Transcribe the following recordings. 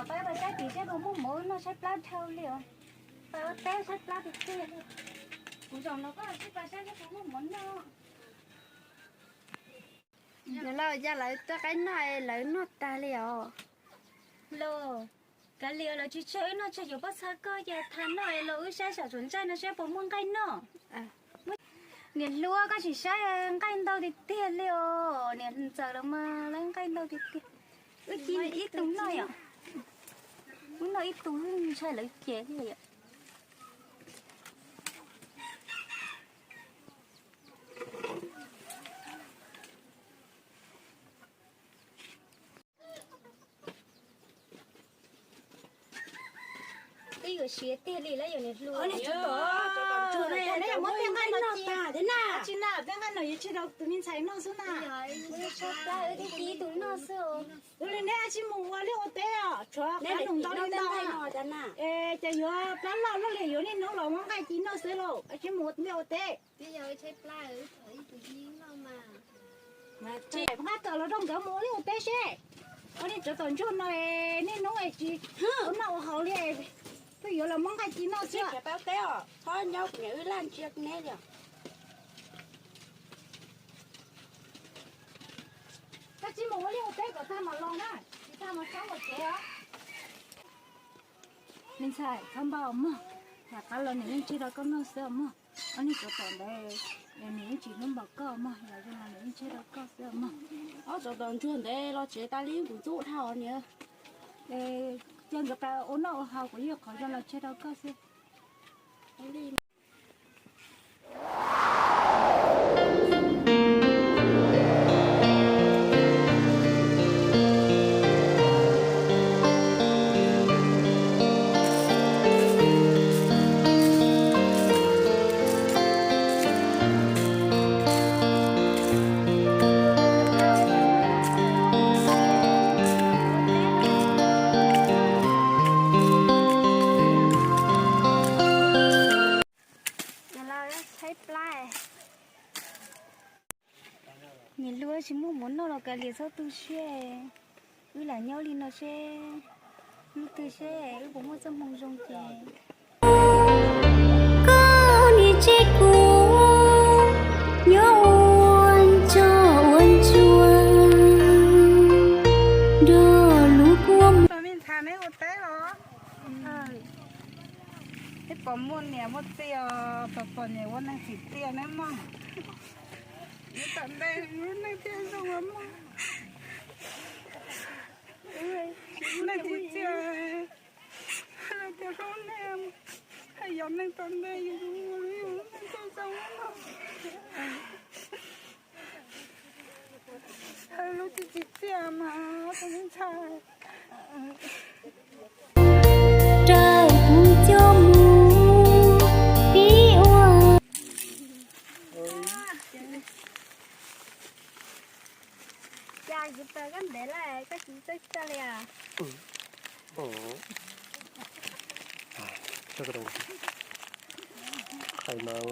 Pab pas saib tim seb puas muaj mov noj, saib plab dhau li os. Pab ua teb saib plab tiag tiag li. Kuv zaum no koj los sib pab saib seb puas muaj mov noj. Yog lawv, yog lawv tuaj qaib noj, lawv noj tag li os. Los, kav liam, lawv tsis tseg wb noj, tseg yuav pob txha koj ces tha noj es los wb saib saum tsuas ntsaij no seb puas muaj nqaij noj. Niam hluas, koj tsis saib nqaij ntau tiag tiag li os, niam ntxawm los mas lawv nqaij ntau tiag tiag. Wb ci ib tug noj yom. Wb noj ib tug ntshai lawv cem li yom. Twb yuav siav tiag li lawm yog niam hluas. Tsis na, tej nqaij no yuav tseg rau tus me ntxhais noj xwb na. Ua li neb tsis mus ua liaj ua teb os, tshuav qab num ntau li ntau. Es ces yuav plab loj loj li yuav niaj hnub los muab nqaij ci noj xwb lauj, tsis mus ua liaj ua teb. Ces nqa kom los rau nkawd mus ua liaj ua teb seb. Ua li cov tom ntsuag no niaj hnub tsis ua noj ua haus li, twb yuav los muab nqaij ci noj xwb. Teb os, txhob nyob kuv niam wb laj ntsia neb li os. Koj tsis mus ua liaj ua teb kom tag mam los na, tsis tag mas txhob los tsev os. Me ntxhais, txhob npau mog, rov qab los nws yeej tseg rau koj noj xwb os mog. Ob niag tsov tom ntawd nws yeej tsis hlub npaum koj mog, yog zoo los nws yeej tseg rau koj xwb os mog. Ob tsov tom ntsuag ntawd los tsev tas li kuv ntxub dhau niam. Cia nkawd pab ua noj ua haus, kuv yeej qhov zoo los tseg rau koj xwb. Niam hluas, tsis muaj mov noj los kav liam, txhob tu siab. Wb lam nyob li no seb, hnub twg seb wb puas muaj txoj hmoo zoo ces. Koj niam tseg kuv nyob ua ntsog ua ntsuag nrog lub kua muag. Peb pom muaj niam muaj txiv os, pom pom niam ua neeg tsim txiaj nawb mog. Tom ntej lub neej thiaj zoo mog. Neeg tsim txiaj, leej twg hlub neeg, yog neeg tom ntej yus ua neeg thiaj zoo mog. Lub txiaj txiaj mas tus me ntxhais. Raws kuv coj mus pib ua. Cas kuv taws koj ntev lawm koj tsis txawj txaj li as? Qhais mas.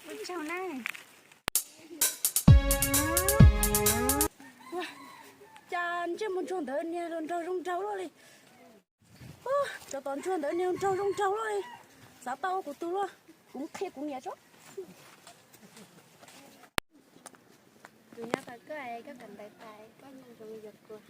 Ua tsaug na. Cas ntsej muag ntsuag ntawd niag nraug zoo nraug luaj li. Cov tom ntsuag ntawd niag nraug zoo nraug luaj li. Xav tau ua kuv tus luaj, kuv mus qhia kuv niam tso. Kuv nyob tos koj, koj kam ntawv tas koj nco ntsoov yuav kuv.